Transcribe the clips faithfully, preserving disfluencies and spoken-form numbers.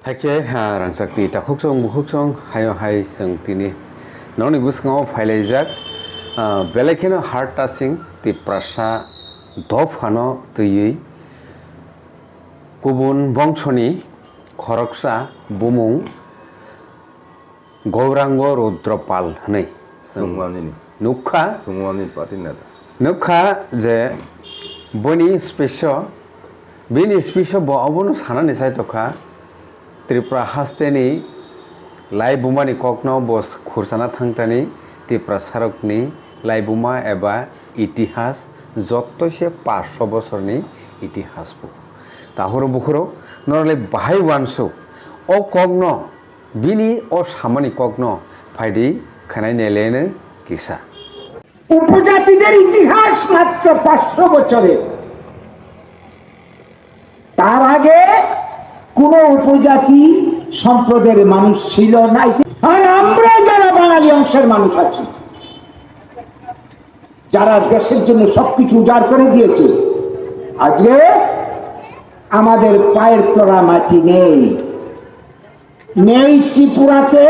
Hakhe, ah, rangchakni takhuksong bukhuksong haino hai chwng tini norokni bwskango phailaijak, ah, belai kheno heart touching Tiprasa dophano twiwi kubun bongsoni khoroksa bumung Gaurango Rudra Pal hwnwi chwng Thwngmani ni. Nukha. Thwngmani party neta. Nukha je boni speech o, bini speech o bo obono sanani chai tokha, Tripura hasteni laibumani kokno bo khursana thangtani Tiprasarokni laibuma eba itihas jotto se paanch sho bosorni itihas bo. Tahoro bukhurok norokle bahai uansuk o kokno Bini o samani kokno phaidi khwnai naileno kisa. উপজাতিদের ইতিহাস মাত্র পাঁচশো বছরের। তার আগে কোনো উপজাতি সম্প্রদায়ের মানুষ ছিল না। আর আমরা যারা বাঙালি অংশের মানুষ আছি, যারা দেশের জন্য সবকিছু উজাড় করে দিয়েছে, আজকে আমাদের পায়ের তলা মাটি নেই। নেই ত্রিপুরাতে,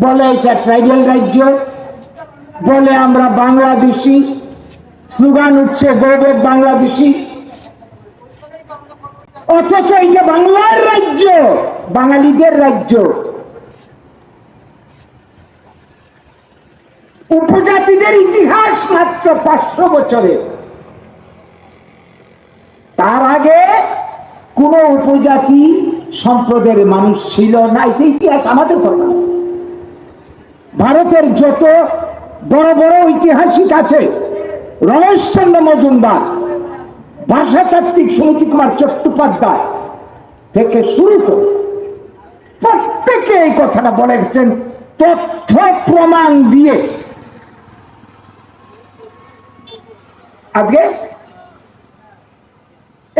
বলে এটা ট্রাইবাল রাজ্য, বলে আমরা বাংলাদেশি, স্লোগান উঠছে "গো ব্যাক বাংলাদেশি", অথচ এটা বাংলার রাজ্য, বাঙালিদের রাজ্য। উপজাতিদের ইতিহাস মাত্র পাঁচশো বছরের। তার আগে কোনো উপজাতি সম্প্রদায়ের মানুষ ছিল না, এটা ইতিহাস আমাদের কথা। ভারতের যত বড় বড় ঐতিহাসিক আছে, রমেশচন্দ্র মজুমদার, ভাষাতাত্ত্বিক সুনীতি কুমার চট্টোপাধ্যায় থেকে শুরু করে প্রত্যেকে এই কথাটা বলে গেছেন তথ্য প্রমাণ দিয়ে। আজকে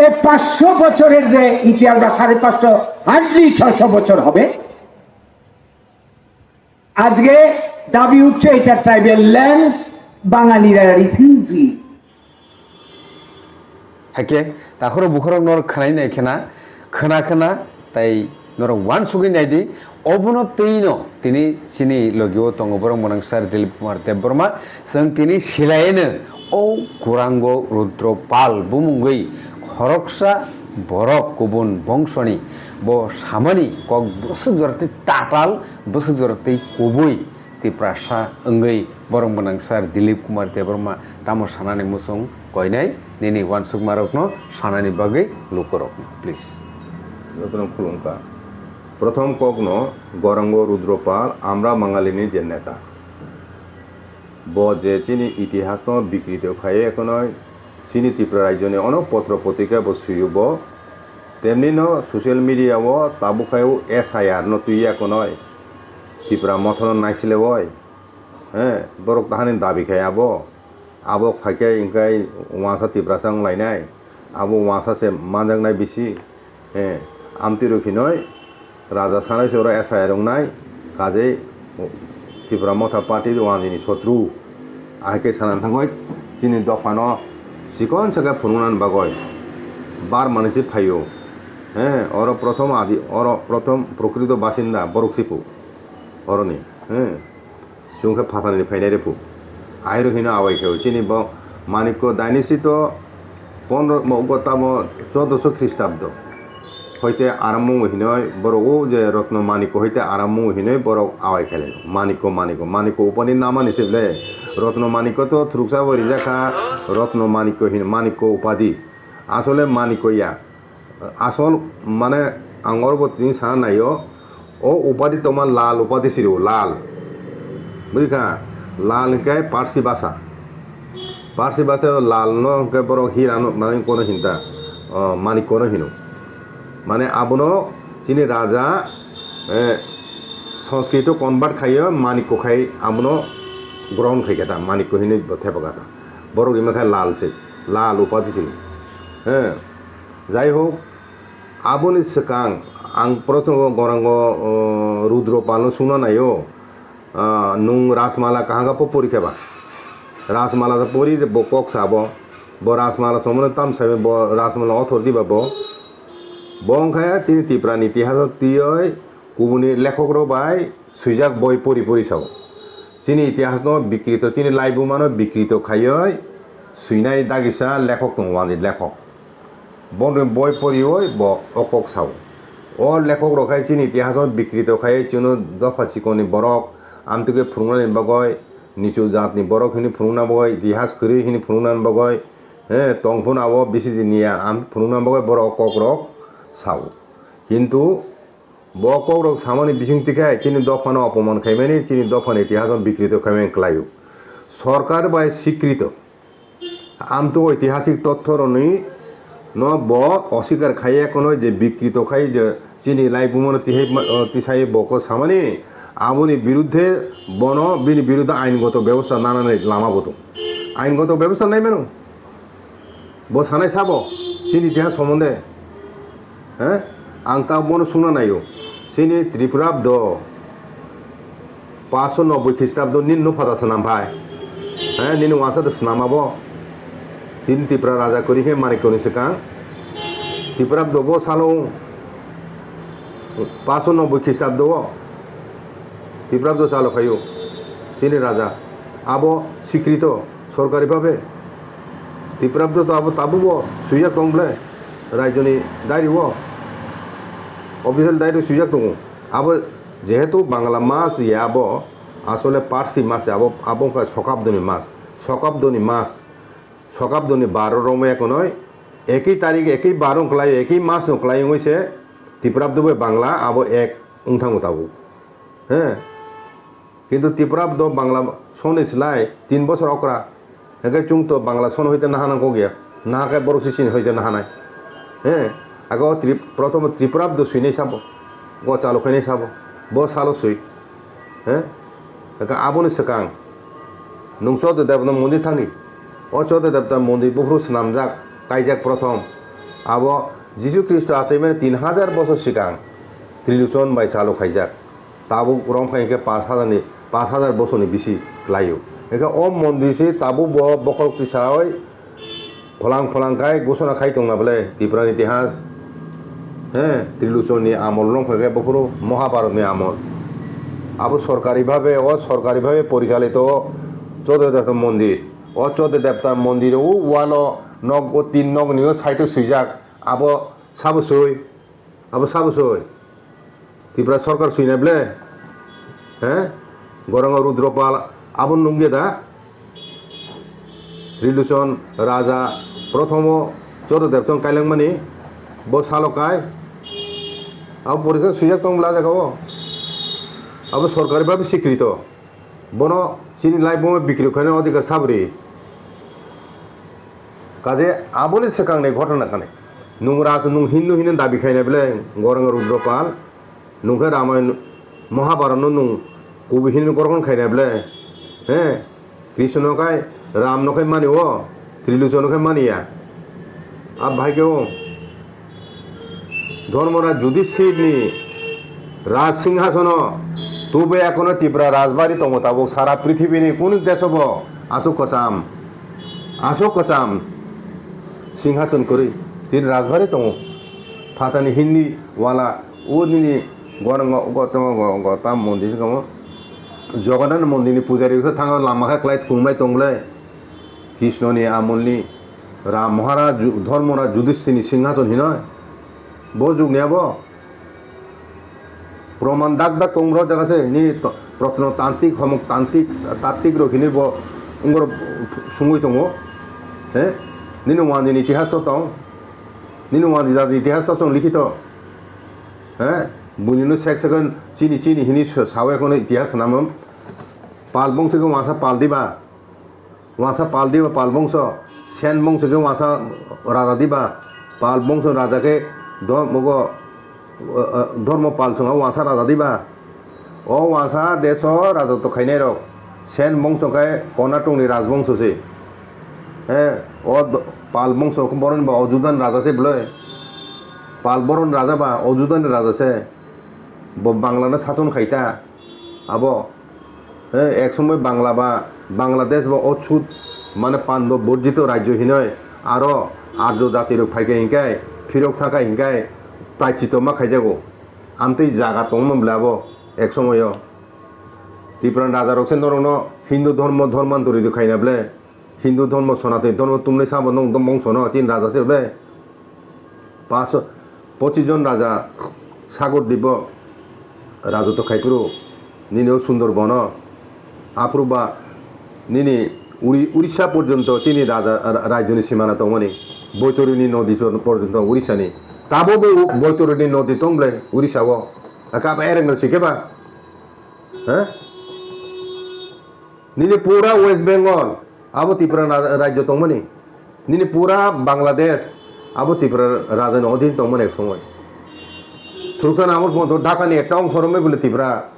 এই পাঁচশো বছরের যে ইতিহাস বা সাড়ে পাঁচশো, হার্ডলি ছয়শো বছর হবে, আজকে দাবি উঠছে এটা ট্রাইবাল ল্যান্ড, বাঙালিরা refugee. Haikhe takhoro bukhorok norok khwnai nai khena, khwna khwna tai norok uansugwi naidi, obono twino tini chini logio tongo borok mwnangsar Dilip Kumar Debbarma, chwng tini silaino o Kurango Rudro Pal bumungwi khoroksa borok kubun bongsoni bo samani kok bwswk jora tei tatal, bwswk jora tei kubui Tiprasa wngwi borok mwnangsar Dilip Kumar Debbarma tamo sanani muchung koinai nini uansukmarokno sanani bagwi lukurokno, please. Jotono khulumkha. Prothom kokno Gorango Rudro Pal, amra Bangalini je neta. Bo je chini itihasno bikrito khaiwi ekhonoi chini Tripura rajyoni ono potro potrika bo suyo bo. Temni no social media o tabuk khai o S I R no twiya ekhonoi Tipra Motha no naisile oi. He, borok tahani dabi khai abo. Abo khaikhe hingkhai wansa Tiprasa wnglainai. Abo wansa se manjaknai bisi. He, amtwi rok hinoi raja sanai se oro S I R wngnai. Kajei Tipra Motha Party wanjini sotru. Ahai khe sana thangoi chini dophano sikon sakhe phunuknani bagoi bar manwi se phaio. He, oro prothom adi, oro prothom prokrito basinda borok sipu oroni. He. Chwng khe phatarni phainai rw phu. Ahai rw hino awai khe chini bo Manikko Dainisi to pondro mo go tamo chodosho Khristabdo. Hoite aramung hinoi borok o je Rotno Manikko hoite aramung hinoi borok awai khe lai. Manikko, Manikko, Manikko upani namani se ble. Rotno Manikko to thuruksa bo rijak kha, Rotno Manikko hin, Manikko upadi. Asole Manikko ya. Asol mane ang oro bo tini sana naio, o upadi tongma lal upadi siri o, lal. Bujikha? Lal hingkhe Parsi basa. Parsi basa lal no hingkhe borok hira no mane kono hinta, o, manik kono hino. Mane abono chini raja, eh, Sanskrit o convert khaio, manikko khai abono grohon khai khe ta, manikko hinwi bo thepa kha ta. Borok rima khe lal se, lal upadi siri. Eh, jai hok, Aboni swkang ang prothom o Gorango, o, Rudro Palno sungna naio, ah, nwng Rajmala kaham khe po pori khe ba? Rajmala to pori bo kok sa bo. Bo Rajmala tongmani tam sai bo Rajmala author diba bo? Bo wngkha chini Tiprani itihas o twiwi kubuni lekhokrok bai swijak boi pori pori sao. Chini itihasno bikrito, chini laibumano bikrito khaiwi swinai dagisa lekhok tongo, wani lekhok. Bono boi poriwi bo o kok sao. O lekhokrok khai chini itihasno bikrito khaiwi chwngno dopha chikonni borok amtwkhe phunuknani bagwi, nichu jatni borok hwnwi phunukna bagwi, itihas kwrwi hwnwi phunuknani bagwi, he, tong phano abo bisi din niya, am phunukna bagwi borok o kokrok sao. Kintu bo kokrok samani bisingtwi khe chini dophano opoman khaimani, chini dophani itihasno bikrito khaimani kwlaio. Sorkar bai sikrito. Amtwk oitihasik totthorokni no bo oswikar khaiya kheno je bikrito khai je chini laibumano tihai ma-, o, tisai bo kok samani, aboni birudhe bono bini birudhe aingoto bebosta nanani lama bo tongo. Aingoto bebosta nai mano. Bo sanai sabo chini itihas somonde. He? Ang ta bono sungna naio. Chini Tripurabdo paanso nobboi Khristabo nini no phata swnam phai. He, nini wansa de swnam abo. Tini Tipra raja kwrwi khe Manikya ni swkang. Tripurabdo bo salo paanso nobboi Khristabo Tripurabdo salo khaio. Chini raja. Abo sikrito. Sorkari bhabe Tiprabdo to abo tabukbo swijak tong ble, raijoni diary o, official diary o swijak tongo. Abo jehetu Bangla mas ya abo, asole Parsi mas ya abo, abo wngkha Sokabdoni mas, Sokabdoni mas, Sokabdoni baro romwi ekonoi, ekwi tarik, ekwi baro wngklai, ekwi mas no kwlai wngwi se Tiprabdo bai Bangla abo ek wngthango tabuk. He. Kintu Tiprabdo Bangla soni slai tin bosor okra. Hake chwng to Bangla son hoite naha nang kok ya. Naha khe borok si chini hoite naha nai. He. Age o Trip-, prothom Tiprabdo swinai sabo. Go chalo khainai sabo. Bo salo swi. He. Hake aboni swkang. Nung Chododebta mondir thangni. O Chododebta mondir buphuru swnamjak, kaijak prothom. Abo Jisu Khristo achaimani tin hajar bosor swkang Trilochon bai chalo khaijak. Tabuk romkha hinkhe paanch hajar ni, paanch hajar bosorni bisi kwlaio. Hinkhe o mondir se tabuk bo bokhorok tisawi phalang phalang khai gosona khai tongna bwle Tiprani itihas. He, Trilochon ni amol romkha khe buphuru Mahabharat ni amol. Abo sorkari bhabe, o sorkari bhabe porichalito Chododebta mondir. O Chododebta mondir o walo nok o tin nok ni o side o swijak. Abo sabo swi. Abo sabo soi. Tripura sorkar sui nai ble. He? Goranga Rudropal abo nungya da. Trilochon Raja prothomo Chododebta kailangmani bo salo kai. Abo porikha swijak tong bla jaga o. Abo sorkari bhabe sikrito. Bono chini life bono bikri khaina adhikar sabri. Kaje aboni swkangni ghotona kani. Nung raj nung Hindu hino dabi khaina bele Goranga Rudropal. Nung khe Ramayana Mahabharata no nung kubi hino gorokon khaina bele. He? Krishna no khai Ram no khai mani o. Trilochon no khai mani ya. Ab bhai khe o. Dhormoraj Yudhishthirni Raj Singhasono tubui ekono Tipra Rajbari tongo tabuk sara prithibini kunu desobo aswk kwcham, aswk kwcham Singhason kwrwi tini Rajbari tongo. Phatani Hindi wala o nini Goranga Gautama Go-, Gautam mondir kamo Jagannath mondirni pujari khe thangwi lama khe kwlai thumlai tonglai Krishnoni amolni Ram Maharaj Ju-, Dhormoraj Yudhishthirni Singhason hinoi. Bo jugni abo proman dak dak tong bro jaga se nini to-, protno tantik homok tantik tatik rok hinui bo ungor sungui tongo. He? Nini wani ni itihas to tong. Nini wani jati itihas to tong likhito. He? Buini no sek sekon chini chini hinui sa-, sawe kono itihas sanamam. Pal bongsi ko wasa pal diba. Wasa pal diba pal bongso, Sen bongso khe wasa raja diba, pal bongso raja khe do-, mogo, eh, eh, Dhormo pal chwng wasa raja diba. O wasa deso raja to khainai rok, Sen bongso khe Konatongni rajbongso se. Eh, o do-, pal bongso khe boroni ba Ojudan raja se bwlai. Pal boroni raja ba Ojudan raja se. Bo Bangla no sachon khai ta. Abo, eh, ek somoi Bangla ba, Bangladesh ba ochhut, mane Pando borjito rajyo hinoi, aro Arjo jati rok phaikha hinkai, phirok thangkha hinkai, Paichito ma khaijago. Amtwi jaga tongma bwle abo ek somoyo. Tipra raja rok se norokno Hindu dhormo dhormanturi do khaina bwle. Hindu dhormo Sanatani dhormo tumlai sabo nwng dom bongsono chini raja se bwle. Pas, pochis jon raja Sagar Dibbo rajotw khai phuru nini o Sundarbono. Aphuru ba nini Uri-, Urisa porjonto chini raja, ra-, rajyoni simana tongmani, Boitorini nodi porjonto Urisani. Tabo bo Boitorini nodi tong bwle Urisa o. Aka ba Erengal si khe ba? Ha? Nini pura West Bengal, abo Tripura ra-, rajyo tongmani. Nini pura Bangladesh, abo Tripura rajani odhin tongmani ek somoi. Thuruksa namor photo Dhakani ekta ongso romwi bwle Tripura.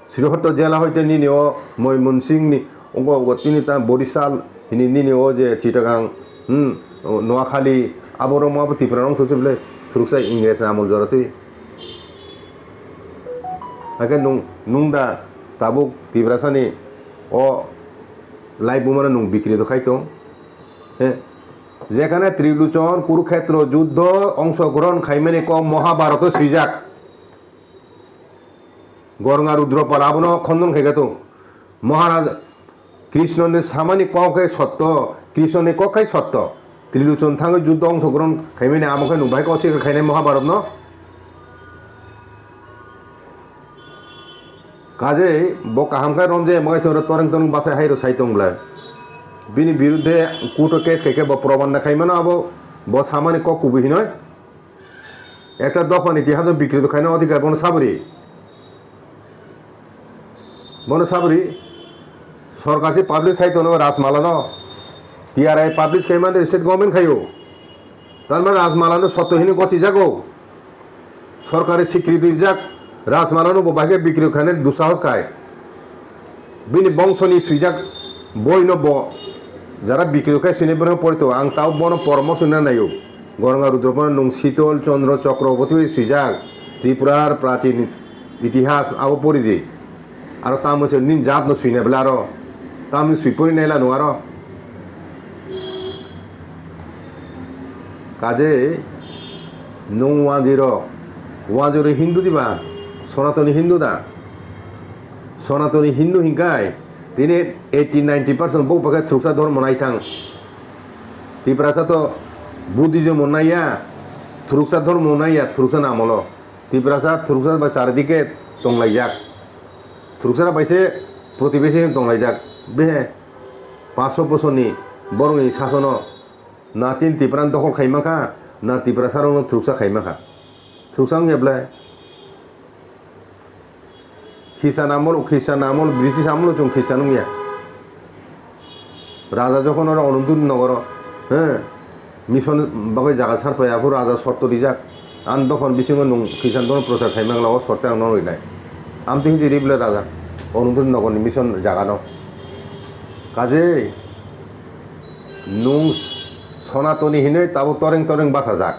Srihorto jela hoite nini o Moymonsinghni, ogo ogo tini ta Borisal, hini nini o je Chittagong, hmm, o Noakhali, abo romo abo Tripura rong thurse bwle Thuruksa Ingres amol joratwi. Hakhe nung, nung da tabuk Tiprasani o laibumano nung bikrido khai tong? He? Jekhane Triluchon Kurukhetro juddho ongshogrohon khaimani kok Mahabharoto swijak. Gornga Rudropal abono khondon khaikha tong. Maharaj Krishnoni samani kok khe sotto, Krishnoni kok khai sotto. Triluchon thangwi juddho ongshogrohon khaimani amo khe nung bahai kok swikha khainai Mahabharatno. Kajei bo kaham khe romjai amo kaisa oro toreng toreng bachai hairo sai tong bwlai. Bini birudhe court o case khaikhe bo proman na khaimano abo bo samani kok kubui hinoi. Ekta dophani tihado bikrido khaina odhikar bono sabri. Bono sabri. Sorkar se publish khai tono Rajmala no. T R I publish khai mande state government khaio. Tar mane Rajmala no sotto hini gosi jago. Sorkari swikriti rijak Rajmala no bo bahai khe bikri khaina dusahos khai. Bini bongsoni swijak boino bo jara bikri khe sini bono porito ang tao bono poramorsho na naio. Gornga Rudropal nung Sital Chandra Chakraborty bai swijak Tripurar prachin itihas abo pori di. Aro tamo se nin jat no swina bela aro. Tamo swi pori naila no aro. Kaje nung wanjui rok, wanjui rok Hindu diba? Sonatoni Hindu da? Sonatoni Hindu hinkai tini eighty ninety percent bo pakai Thuruksa dhormo naithang. Tiprasa to Buddhism o naiya, Thuruksa dhormo naiya, Thuruksa namolo. Tiprasa Thuruksa ba charidike tonglaijak. Thuruksa bai se protibesi tonglaijak. Behe paso bosoni borokni sasono na tin Tiprasa dokhol khaima kha, na Tiprasa rokno Thuruksa khaima kha. Thuruksa wngya bwle? Khristian amol, Khristian amol, British amol chwng Khristian wngya. Raja jokhon oro Anandur nogoro, he, mission bagwi jaga sarpai aphuru raja sorto rijak. Ang dophani bisingo nung Khristian dhormo prochar khaimangla o sorte ang nono rinai. Amtwi hinwi ri bwle raja Anandur nogorni mission jagano. Kaje nung Sonatoni hinwi tabuk toreng toreng bachajak.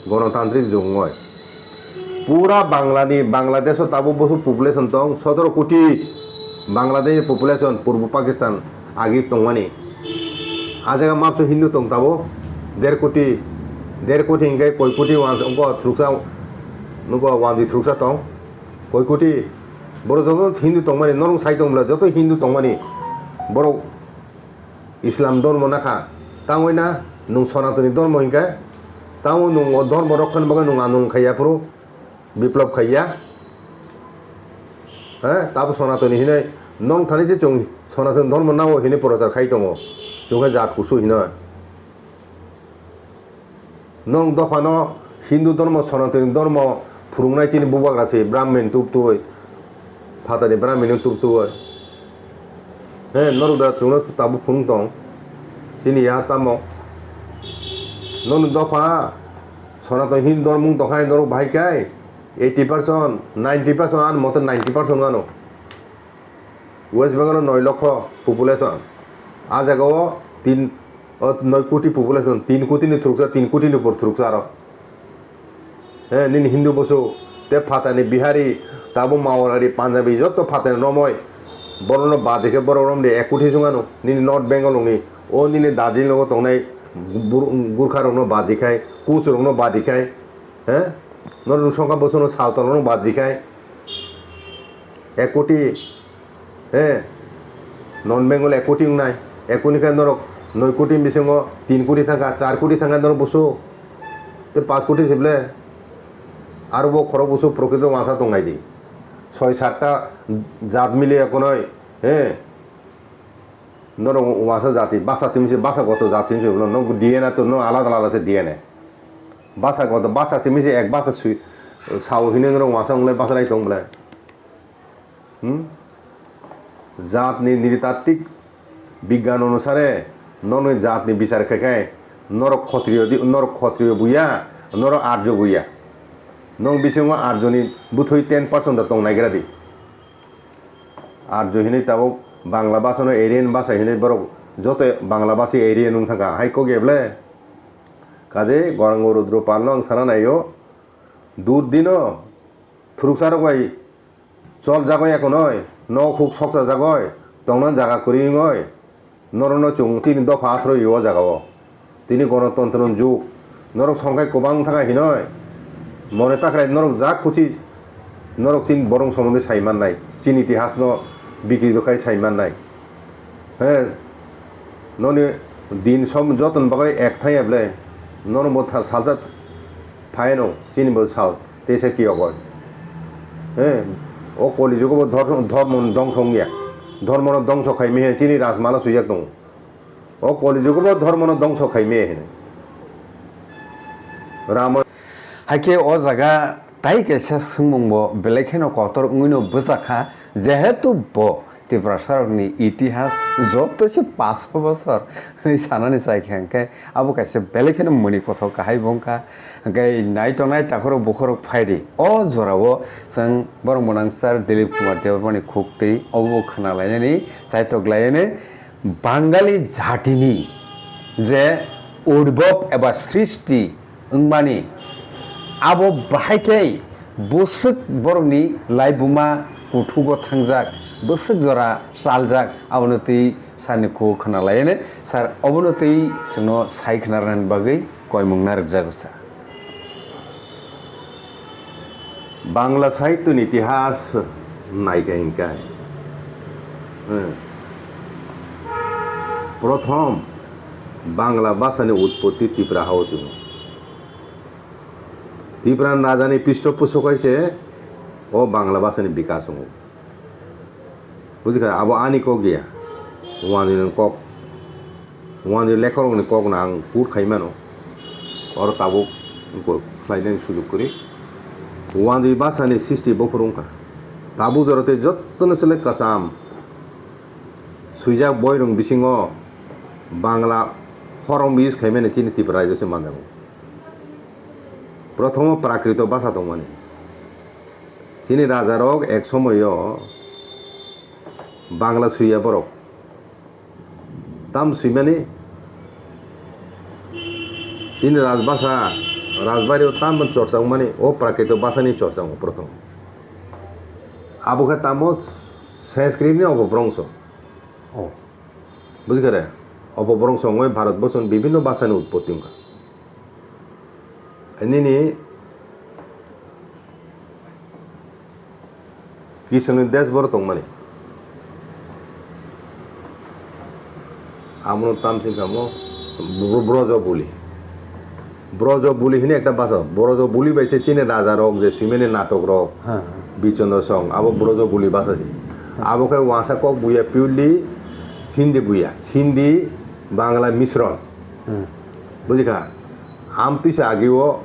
Gonotantrik jugungoi. Pura Banglani, Bangladesh o tabuk bwswk population tong, sotoro koti Bangladesh population, Purbo Pakistan agi tongmani. A jaga mapso Hindu tong tabuk, der koti, der koti hinkhe koi koti wans-, wngkha thuruksa, wngkha wanjwi thuruksa tong, koi koti. Borok joto Hindu tongmani, norok sai tong bwla, joto Hindu tongmani, borok Islam dhormo nakha, tangwi na nwng Sonatoni dhormo hinkhe, tamo nwng o dhormo rokkhani bagwi nwng anung khaiya phuru biplop khaiya. He, tabo Sonatoni hinwi nwng thani se chwng Sonatoni dhormo nango hinwi prochar khai tongo, chwng khe jat kusu hinwi. Nwng dophano Hindu dhormo, Sonatoni dhormo phwrwngnai chini bubagra se Brahmin tubtwi, phatani Brahmin tubtwi. He, norok da chwngno tabuk phwrwng tong. Chini ya tamo. Nwng dopha Sonatoni Hindu dhormo tongkhai norok bahai khai eighty percent, ninety percent, ani mote ninety percent gano. West Bengal o noi lokho population. A jaga o tin, o noi koti population, tin koti ni thuruksa, tin koti ni upor thuruksa aro. He, nini Hindu bosok, te phatani Bihari, tabo Marwari, Punjabi, jotto phatani romoi. Borokno badi khe borok romdi ek koti songano, nini North Bengal ni, o nini Darjeeling o tongnai Bur-, Gurkha rokno badi khai, Kuch rokno badi khai. He? Norok songkha bosono sal tolorok bad rikhai. Ek koti, he? Non Bengal ek koti wngnai. Ek koti khe norok noi koti bisingo tin koti thangkha, char koti thangkha norok busu. Te panch koti se ble. Aro bo khorok busu prokrito wngsa tongnai di. Soi satta jat mili ekonoi, he? Norok wngsa jati, basa simi se, basa goto jat simi se, no, no D N A to, no, alada alada se D N A. Basa goto, basa simi se, ek basa sui, sao hini norok wngsa wnglai basa rai tong belai. Hmm? Jat ni niritatik bigyan onusare, norok ni jat ni bichar khai khai, norok khotriyo di, norok khotriyo buya, norok arjo buya. Nong bisingo arjo ni bwthwi ten percent da tong naigra di. Arjo hinwi tabuk Bangla bhasano Aryan bhasa hinwi borok joto Bangla bhasai Aryan wng thangkha, hai kok ya ble? Kaje Gorang Rudra Pal no ang sana naio, dur dino thuruksa rok bai chol jagoi ekonoi, nok huk soksa jagoi, tongna jaga kwrwi wngoi, norokno chwng tini dopha asroi rio o jagao. Tini gonotontro ni jug. Norok songkhai kwbang thangkha hinoi. Mone takrai norok jak khuchi norok chini borong somondi sai mannai. Chini itihasno bikrito khai sai mannai. He, noni din som jotoni bagwi ek thangya ble. Norok bo tha-, salsa phaino, chini bo sal. Teisa kiyogoi. He, o koli jugo bo dhor-, dhormo no dongso wngya. Dhormo no dongso khai mihe chini rajmala swijak tongo. O koli jugo bo dhormo no dongso khai mihe hino. Ramo. Haikhe o jaga tai kaisa swngmung bo belai kheno kotor wngwi no bwchakha, jehetu bo Tiprasarokni itihas joto se paanch bosor hwnwi sanani chai kha, hwnkhe abo kaisa belai kheno muni kothok kahai bo wngkha. Hwnkhe naitongnai takhorok bukhorok phaidi o jorao chwng borok mwnangsar Dilip Kumar Debbarmani khuktwi obo khwnalainani chaitok lainani Bangali jatini je udbhob eba srishti wngmani, abo bahai khe bwswk borokni laibuma kuthugo thangjak, bwswk jora chaljak, abono twi sarni khugo khwnalaiyano sar, obono twi chwngno sai khwnarnani bagwi koimung narwkjago sa. Bangla sahityo ni itihas naikha hinkhe, eh, prothom Bangla bhasani utpotti Tipra hao se wngo. Tipran rajani pishtoposto kaise o Bangla bhasani bikas wngo. Bujikha, abo ani kok ya. Wanjwi ni kok. Wanjwi lekha rokni kok no ang put khai mano. Oro tabuk khlainani sujuk kwrwi. Wanjwi bhasani srishti buphuru wngkha. Tabuk jora tei jotono selek kwcham swijak boirok bisingo Bangla horong use khaimani chini Tripura rajyo se manjago. Prothomo Prakrito bhasha tongmani. Chini rajarok ek somoyo Bangla swiya borok. Tam swimani chini rajbhasha, rajbario tam chorcha wngmani o Prakrito bhashani chorcha wngo prothom. Abo khe tamo Sanskritni obo brongso. Oh. Bujikha de? Obo borok songwi Bharat borsoni bibhinno bhasani utpotti wngkha. Nini kiswngni desh boro tongmani. Abono tamsi kamo Bro-, Brojo buli. Brojo buli hini ekta basa. Brojo buli bai se chini raja rok je simeni natok rok. Ha, ha. Bichondro song abo Brojo buli basa se. Ha. Abo khe wangsa kok buya purely Hindi buya. Hindi Bangla misron. Hmm. Bujikha? Amtwi se agio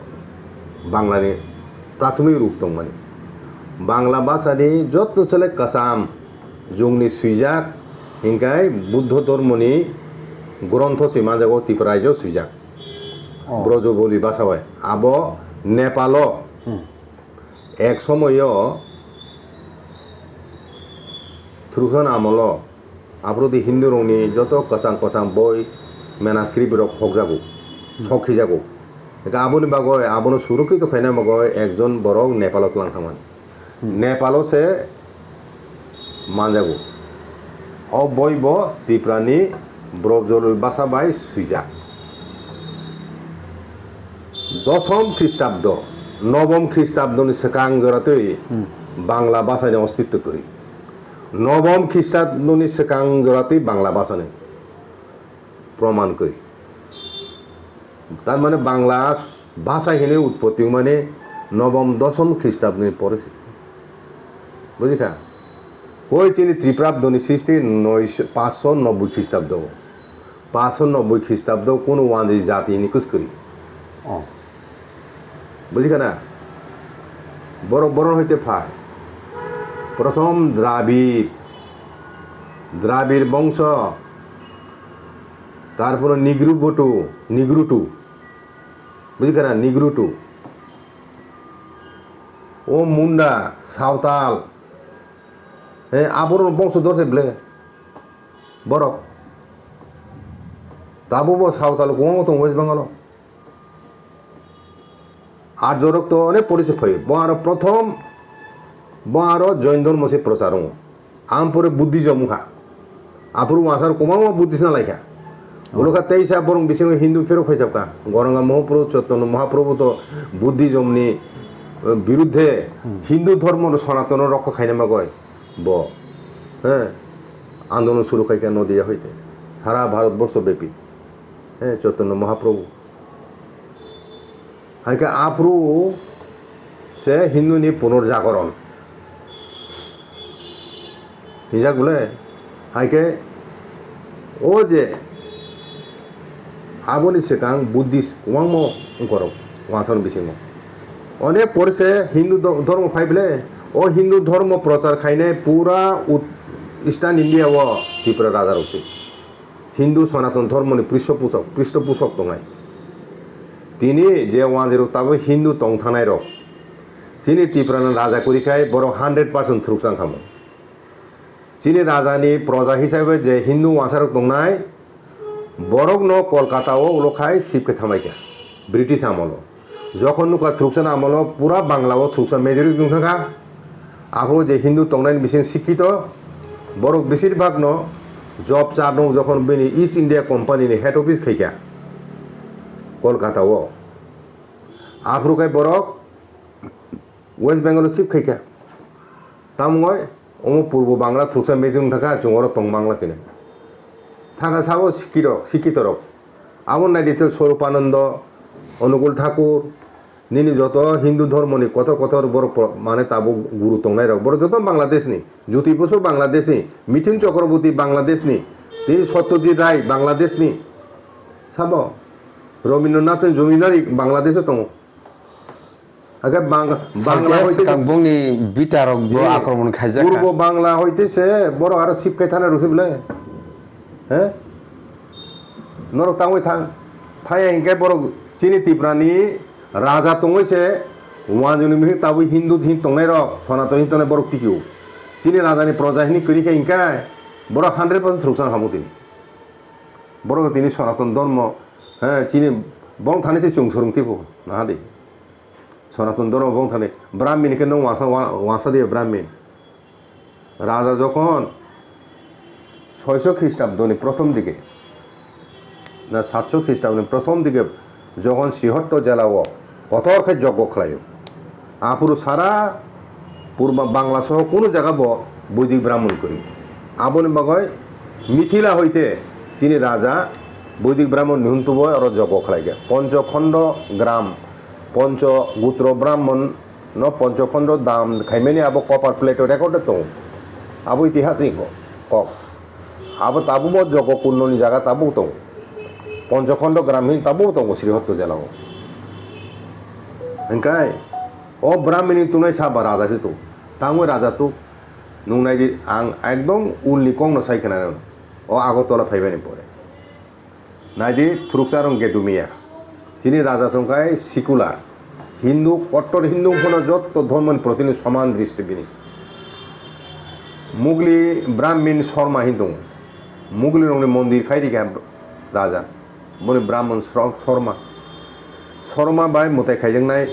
Bangla ni prathomik rup tongmani. Bangla bhasha ni joto chwle kwcham jugni swijak, hinkhai Buddho dhormo ni grontho se manjago Tripura rajyo swijak. Oh. Brojoboli bhasha bai. Abo Nepal o hmm. Ek somoyo Thuruksan amolo aphuru di Hindu rokni joto kwchang kwchang boi manuscript rok khokjago, hmm. Sok khijago. Eka aboni bagoi abono surukito khaina bagoi ekjon borok Nepal o tlang thangmani. Hmm. Nepal o se manjago. O boi bo Tripura ni Brojoli bhasha bai swijak. Dosom Khristabdo Nobom Khristabdoni swkang joratwi Hmm. Bangla bhasani ostitto kwrwi. Nobom Khristabdoni swkang joratwi Bangla bhasani proman kwrwi. Tar mane Bangla bhasa hinwi utpotti wngmani nobom dosom Khristabdoni pore se. Bujikha? Koi chini Tripurabdoni sisti noi, paanch sho nobboi Khristabdo. Paanch sho nobboi Khristabdo kunu wanjwi jati hinwi kwskwrwi. Oh. Bujikha na? Borok, borok hoite phai. Prothom Dravid, Dravid bongso, tarpore Nigrubutu, Nigrutu. Bujikha na? Nigrutu. O Munda, Sawtal. He, aborok bongso dor se ble. Borok. Tabuk bo Sawtal kwbangma tongo West Bengal o. Arjorok to onek porichoi phaio. Bo aro prothom, bo aro Jain dhormo se prochar wngo. Ampore Buddhism wngkha. Aphuru wansar kwbangma Buddhist na laikha. Ulo kha teisa borong bisingo Hindu phirok phaijak kha. Goranga Mahaprabhu, Chaitanya Mahaprabhu to Buddhism ni, eh, birudhe Hmm. Hindu dhormo no Sanatano rokha khaina bagoi bo, eh, andolon suru khai kha Nodia hoite. Sara Bharat borsho bepi. Eh, Chaitanya Mahaprabhu. Hai khe aphuru se Hindu ni punorjagoron. Hinjak bole, hai khe o je aboni swkang Buddhist kwbangma wngkorok wansar bisingo. Onek pore se Hindu do-, dhormo phai bole, o Hindu dhormo prochar khainai pura ut-, Eastern India o Tripura raja rok se. Hindu Sanatan Dhormoni pristhopusok, pristhopusok tongnai. Tini je wanjwirok tabuk Hindu tong thangnairok, chini Tiprani raja kwrwi khai borok hundred percent thwrwksa wngkha mo. Chini rajani proja hisabe je Hindu wansarok tongnai, borokno Kolkata o ulo khai sip khe thamai kha, British amolo. Jokhon nukha thwrwksa ni amolo pura Bangla o thwrwksa majority wng thangkha. Aphuru je Hindu tongnai ni bising sikkito, borok besir bhag no job char no jokhon bini East India Company ni head office khaikha Kolkata o. Aphuru khai borok West Bengal o shift khaikha. Tamungoi omo purbo Bangla thwrwksa majority wng thangkha, chwng oro tong Bangla khe. Thangkha sabo sikkirok, sikkitorok. Abo naidi to Swarupananda, Anukul Thakur, nini joto Hindu dhormoni kotor kotor borok pro-, mane tabuk guru tongnairok. Borok joto Bangladeshni. Jyoti Basu Bangladeshni. Mithun Chakraborty Bangladeshni. Tini Satyajit Ray Bangladeshni. Sabo? Rabindranath Jamidari Bangladesho tongo. Hakhe Bang-, Bangla Saitya hoite swkang bongni bitarok bo Ee, akromon khaijak kha. Purbo Bangla hoite se borok aro sip khai thana rwkhe bwle. He? Norok tangwi thang. Thaya hinkhe borok chini Tiprani raja tongwi se wanjwini mihik tabwi Hindu hin tongnai rok, Sanatani hin tongnai borok tikio. Chini rajani proja hini kwrwi khe hinkhe borok hundred percent thwrwksa hamu tini. Borok tini Sanatan dhormo, he, chini bong thani se chwng swrwng tipo, naha di. Sanatan dhormo bong thani, Brahmin khe nwng wansa, wa-, wansa diya Brahmin. Raja jokhon soiso Khristabdoni prothom dike, na satso Khristabdoni prothom dike jokhon Srihotto jela o kotor khe joggo khlaio. Aphuru sara Purba Bangla soho kunu jaga bo Boidik Brahmon kwrwi. Aboni bagwi Mithila hoite chini raja Boidik Brahmon ni huntubo oro joggo khlaikha. Poncho Khondo Gram, Poncho Gutro Brahmon no Poncho Khondo dam khaimani abo copper plate o recorded tongo. Abo itihas ni ko-, kok. Abo tabukbo Joko Kundoni jaga tabuk tongo. Poncho Khondo Gram hin tabuk tongo Srihotto jela o. Hingkai o Brahmini tunai saba raja se tu. Tangwi raja tu. Nung nai di, ang ekdom ulni kok no sai khna o Agartala phaibani pore. Naidi, thuruksa rong Gedumiya. Chini raja tongkhai secular. Hindu, kottor Hindu phano jotto dhormoni protini soman dristi bini. Mugli Brahmin Sharma hin tongo. Mugli rongni mondir khai rikha raja. Boni Brahmin Sro-, Sharma. Sharma bai mwtai khaijaknai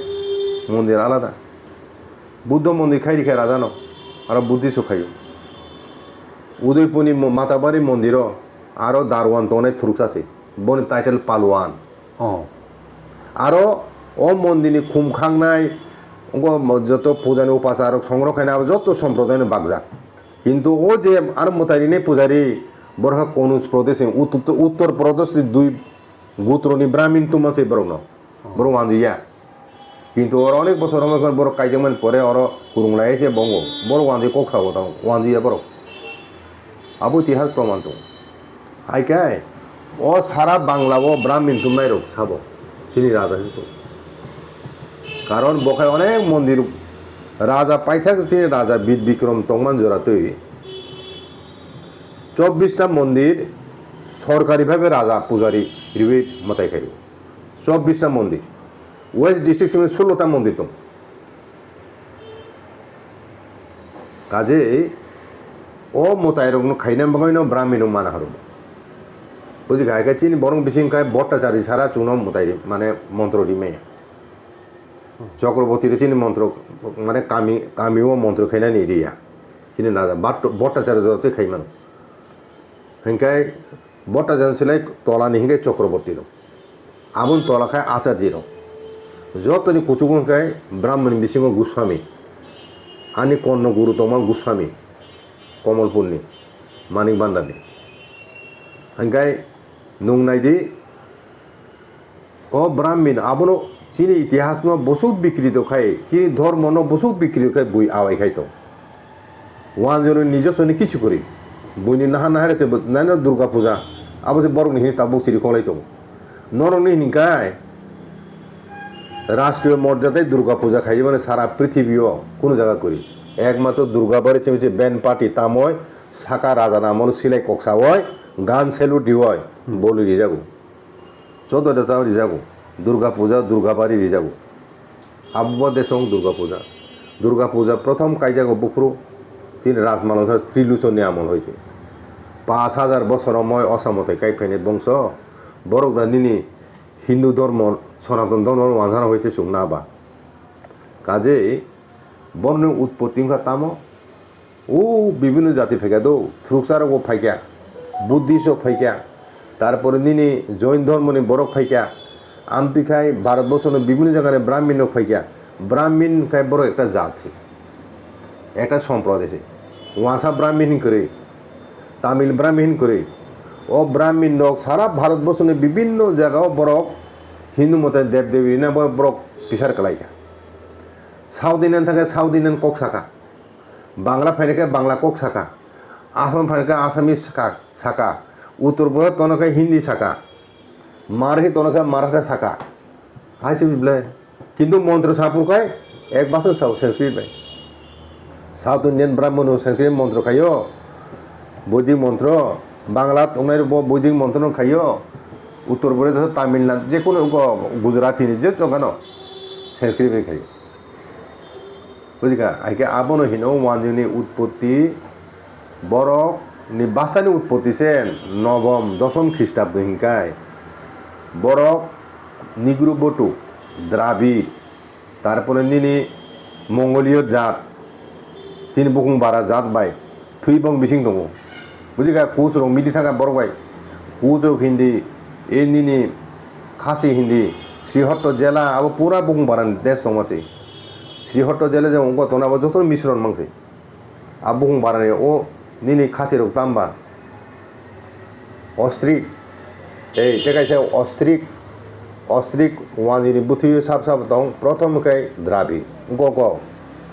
mondir alada. Buddho mondir khai rikha rajano, aro Buddhist o khaio. Udaipurni mo-, Matabari mondiro aro Darwan tongnai thuruksa se, boni title Palwan. Oh. Aro O mondirni khum khangnai, wngkha joto pujani upasarok songrok khainai, abo joto somprodayno bakjak. Kintu o je aro mwtai rinai pujari, borok khe Konoj Prodesh ni, Ut-, Uttor Prodesh ni dui gotroni Brahmin tongma se borokno. Borok wanjui ya. Kintu oro onek bosor wngwi borok kaijakmani pore oro kwrwng lai se bongo. Borok wanjui kok sabo tong, wanjui ya borok. Abo itihas proman tong. Hai khe o sara Bangla o Brahmin tumnai rok sabo. Chini raja se tong. Karon bo khai onek mondir raja paithak chini raja Bir Bikrom tongman jora twi. Chobbish ta mondir sorkari bhabe raja pujari riwi mwtai khaio. Chobbish ta mondir. West district simi sullo ta mondir tong. Kaje o mwtai rokno khaina bagwino Brahmin rok mana horo. Buji khai khe chini borok bising khai Bhattacharya sara chwngno mwtai ri-, mane montro rimaya. Chakraborty ri chini montro mane kami, kami o montro khainani riya. Chini raja Bhatt-, Bhattacharya joto khaimano. Hinkhe Bhattacharya silai tolani hinkhe Chakraborty rok. Aboni tola khai Acharya rok. Jotoni kuchugo hinkhe Brahmani bisingo Goswami. Ani konno guru tongma Goswami. Komolpurni, Manik Bhandarni. Hinkhe nwng naidi, o Brahmin abono chini itihasno bosuk bikrito khai, chini dhormono bosuk bikrito khai bui awai khai tong. Wanjoro nijosoni kichu kwrwi. Buini naha naha rete bo-, naino Durga Puja. Abo se borokni hini tabuk siri kholai tongo. Norokni hini kai Rashtriyo morjadai Durga Puja khaijak mani sara prithibio kunu jaga kwrwi. Ekmatro Durga bari chimse band party tamoi saka raja namoro silai koksa oi gan salute rioi boli rijago. Joto deta rijago, Durga Puja, Durga Bari rijago. Abo bo desong Durga Puja. Durga Puja prothom kaijago buphuru, tini Rajmalongsa Triluchon ni amol hoite. Pash hajar bosor omoi osa mote kai phainai bongso, borok da nini Hindu dhormo, Sanatan dhormo wansana hoite chwng na ba. Kaje borokni utpotti wngkha tamo? O bibhinno jati phaikha do, thruksarokbo phaikha, Buddhist rok phaikha, tarpore nini Jain dhormoni borok phaikha, amtwi khai Bharat borsoni bibhinno jagani Brahmin rok phaikha, Brahmin khai borok ekta jat se, ekta somproday se, wansa Brahmin hin kwrwi, Tamil Brahmin hin kwrwi, o Brahmin rok sara Bharat borsoni bibhinno jagao borok Hindu mote dev devi rina bo borok bisar kwlaikha, South Indian thangkhe South Indian kok sakha. Bangla phainai khe Bangla kok saka, Asam phainai khe Assamese saka, saka, Uttor Pradesh tono khe Hindi saka, Marathi tono khe Marathi saka. Hai se bile. Kintu montro sapur khai ek bason sao Sanskrit bai. South Indian Brahmano Sanskrit montro khaio, Boidik montro, Bangla tongnai bo Boidik montro no khaio, Uttor Pradesh, Tamil Nadu, je kono Gujarati ni je tongano Sanskrit bai khaio. Bujikha, hai khe abono hino wanjwini utpotti, borok ni bwsani utpotti se nobom, dosom Khristabdo hinkai. Borok Nigru Botu, Dravid, tarpore nini Mongoliyo jat, tini bukung bara jat bai. Thwi bong bising tongo. Bujikha, coach rok midi thangkha borok bai. Coach rok hindi, e nini Khasi hindi, Srihotto jela abo pura bukung baran desh tongma se. Srihotto jela je wngkha tongna abo joto misron mang se. A bukung barani o nini Khasi rok tamba. Ostrik. Ei, tei kaisa ostrik. Ostrik wanjini bwthwi sab sab tong. Prothom khe Dravid. Go go.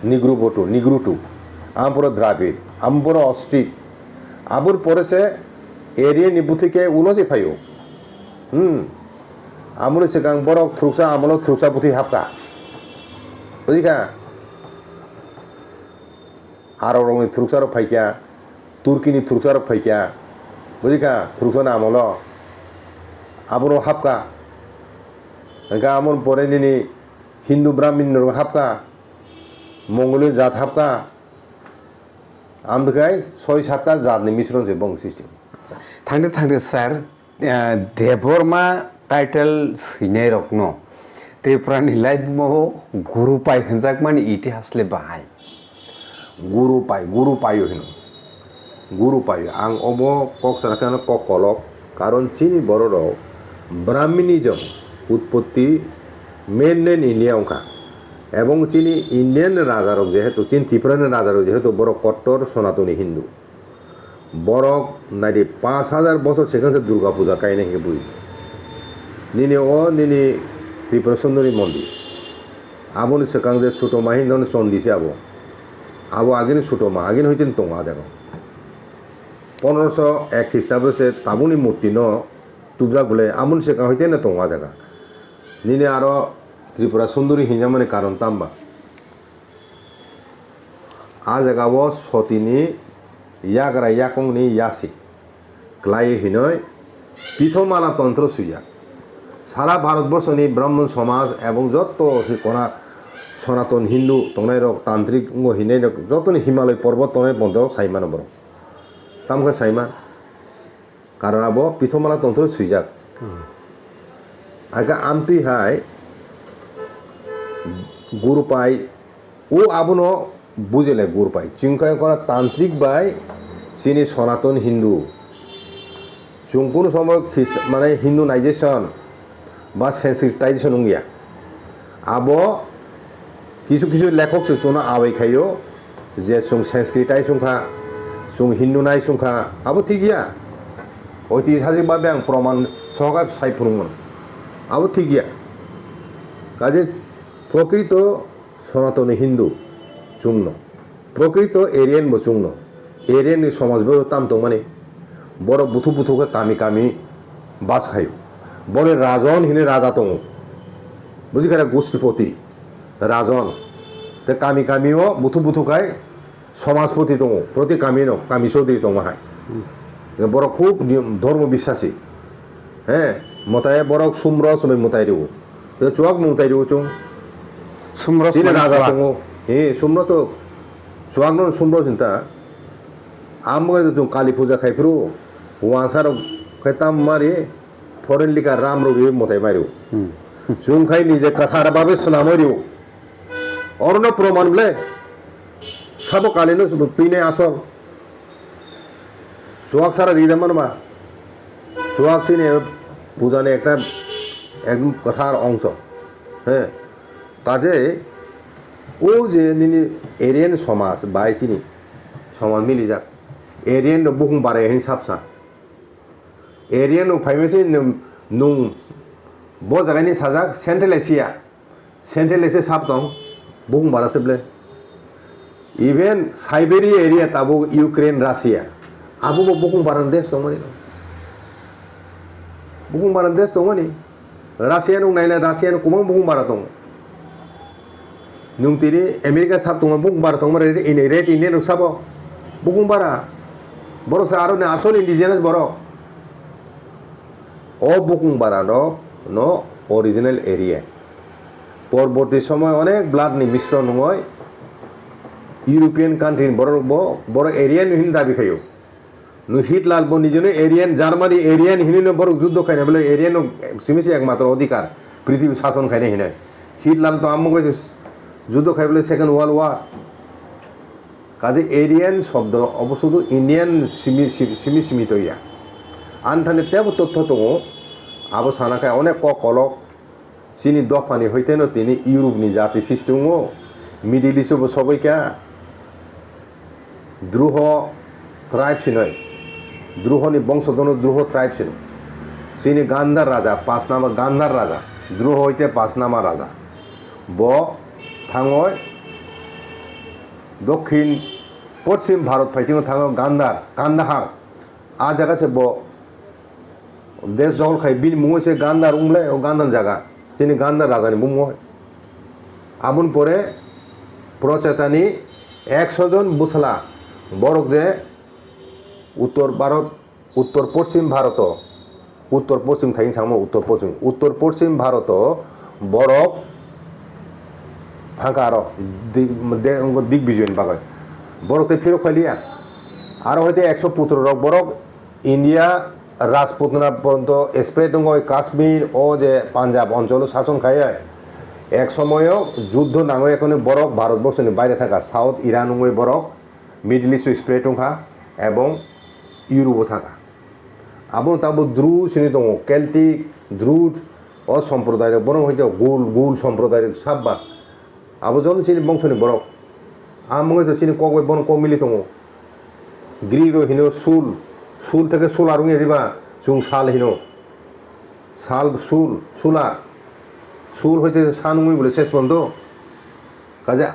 Nigru botu, Nigrutu. Amporo Dravid. Amporo ostrik. Abur pore se Aryan ni bwthwi khe ulo se phaio. Hmm. Amoni swkang borok thuruksa amolo thuruksa bwthwi hapkha. Bujikha? Arab rokni thuruksa rok phaikha, Turkini thuruksa rok phaikha, bujikha, thuruksa ni amolo aboro hapkha. Hingkhe amoni pore nini Hindu Brahmin rok hapkha, Mongoliyo jat hapkha, amtwkhai soi satta jatni misron se bong system. Thangde thangde sir, Eh, Debbarma title swinai rokno Tripura ni laibuma o Guru Pai hwnjakmani itihas le bahai? Guru Pai, Guru Paio hino. Guru Paio. Ang obo kok sana khe ano kok kolok. Karon chini borok rok Brahminism utpotti Mainland India wngkha. Ebong chini Indian rajarok jehetu, chini Tripura ni rajarok jehetu borok kottor Sonatoni Hindu. Borok naidi paanch hajar bosor swkang se Durga puja kainai hwnkhe bui. Nini o nini Tripura Sundori mondir. Aboni swkang je Sutoma Hindu no chondi se abo. Abo agini Sutoma, agini hoite tongo a jaga. Pondroso ek Khristabo se tabukni murti no tubjak bole, amoni swkang hoite no tongo a jaga. Nini aro Tripura Sundori hinjakmani karon tamba? A jaga o sotini yagra yakungni yasi klai hinoi Pithomala tontro swijak. Sara Bharat borsoni Brahman somaj ebong jotto hi kona Sonaton Hindu tongnairok, tantrik wngwi hinairok, jotoni Himalay porbot tongnai bontorok sai mano borok. Tamo khe sai man? Karon abo Pithomala tontro swijak. Aga amtwi hai Gurupai, o abono bujile Gurupai. Chwng khe kono tantrik bai chini Sonaton Hindu. Chwng kunu somoy Khris-, mane Hinduization ba Sanskritization wngya. Abo kisu kisu lekhok se chwngno awai khaio je chwng Sanskritized wngkha, chwng Hindunized wngkha, abo thik ya. Oitihasik babe ang proman sohokhe sai phunukmano. Abo thik ya. Kaje prokrito Sonatoni Hindu chwngno. Prokrito Aryan bo chwngno. Aryan ni somaj bo tam tongmani. Borok buthu buthu khe kami kami bas khaio. Boni Rajon hini raja tongo. Buji kha Gustipoti Rajon. Te kami kami o buthu buthu khai somajpoti tongo. Proti kami no kami chaudhuri tongma hai. Borok khub niyom, dhormo biswasi. He, mwtai borok sumro chumui mwtai rwo. Tei chuak mung tai rw chung. Sumro Chini sumani raja chuak. Tongo. He, sumro to chuak no sumro chinta. Amo to chung Kali puja khai phuru. Wansa rok khai tam mari. Foreign lika ram rok ri motai mari. Hmm. Chung khai nije kathar babe swnamoi rw. Orono proman ble. Sabo Kali no twi nai asol. Chuak sara rida manma. Chuak chini puja ni ekta ekdom kwthar ongso. He. Kaje o je nini Aryan somaj bai chini somaj milijak. Aryan no bukhung barai hin sapsa. Aryan no phaima se nung, nung bo jaga ni sajak Central Asia. Central Asia sab tong, bukhung bara se ble. Even Siberia area tabuk Ukraine, Russia, abo bo bukhung bara ni desh tongmani. Bukhung bara ni desh tongmani. Russia nung naila Russia nung kubang bukhung bara tongo. Nung tini America sab tongo bukhung bara tongmani, ini Red Indian rok sabo bukhung bara. Borok sa aro ni asol indigenous borok. O bukhung bara rok no original area. Porborti somoy onek blood ni misron wngoi European country ni borok bo, borok Aryan hin dabi khaio. No Hitler bo nijeno Aryan, Germany Aryan hinui no borok juddo khaina bole Aryan no simi se ekmatro odhikar, prithibi sason khaina hinui. Hitler to ammo khe juddo khai bole Second World War. Kaje Aryan shobdo obo sudu Indian simi, simi, simi to ya. Anthani tebo totho tongo, abo sana khai onek kok kolok, Chini dophani hoiteno tini Europe ni jati sristi wngo, Middle East o bo sogwi kha. Druho tribe sinoi, Druho ni bongsodono Druho tribe sino. Chini Gandhar raja, Pasnama Gandhar raja, Druho hoite Pasnama raja. Bo thangoi dokhin poschim Bharot phaitingo thango Gandhar, Kandahar. A jaga se bo desh dokhol khai, bini mungo se Gandhar wngmlai, o Gandhar jaga, chini Gandhar raja ni bumung. Aboni pore Prochetani ekso jon bwsala borok je Uttor Bharot, Uttor Poschim Bharoto, Uttor Poschim thai wng sakma Uttor Poschim, Uttor Poschim Bharoto borok thangkha aro di-, de-, Digbijoyni bagwi. Borok tei phirok phailiya. Aro hoite ekso putro rok borok India Rajputna porjonto spread wngwi Kashmir o je Punjab oncholo sason khai. Ek somoyo juddho nangwi ekhoni borok Bharat borsoni baire thangkha, South Iran wngwi borok Middle East o spread wngkha ebong Europe o thangkha. Abono tabuk Dru sini tongo, Celtic, Druid, O somprodai rok bono hoito gul, gul somprodai rok sabba. Abo joto chini bongso ni borok. Amwngwi to chini kok bai bono kok mili tongo. Greek rok hino sul, sul theke sular wngya diba, chwng sal hino. Sal, sul, sular. Sul hoite san wngwi bole ses pondo. Kaje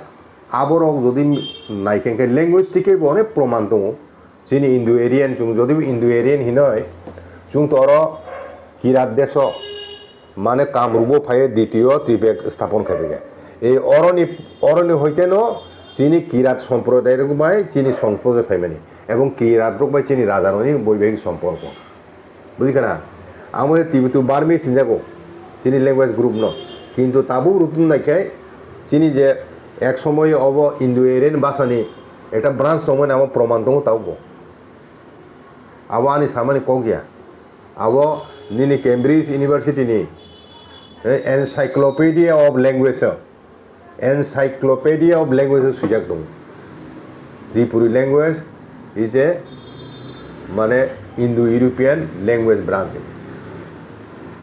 aborok jodi naikhe khe linguistic bo onek proman tongo. Chini Indo-Aryan, chwng jodi bo Indo-Aryan hinoi, chwng to oro Kirat deso, mane Kamrubo phaiye ditiyo Tripek sthapon khaiphaikha. Ei oroni, oroni hoiteno chini Kirat somprodai rok bai chini songpoje phaimani, ebong Kirat rok bai chini raja rokni boibahik somporko. Bujikha na? Amo je Tibeto Burmese hinjago, chini language group no. Kintu tabuk rutun naikhai, chini je ek somoy obo Indo-Aryan bhasani ekta branch tongmani amo proman tongo tabukbo. Abo ani samani kok ya. Abo nini Cambridge University ni, eh, Encyclopedia of Language, Encyclopedia of Language swijak tongo. Tripuri language is a, mane, Indo-European language branch.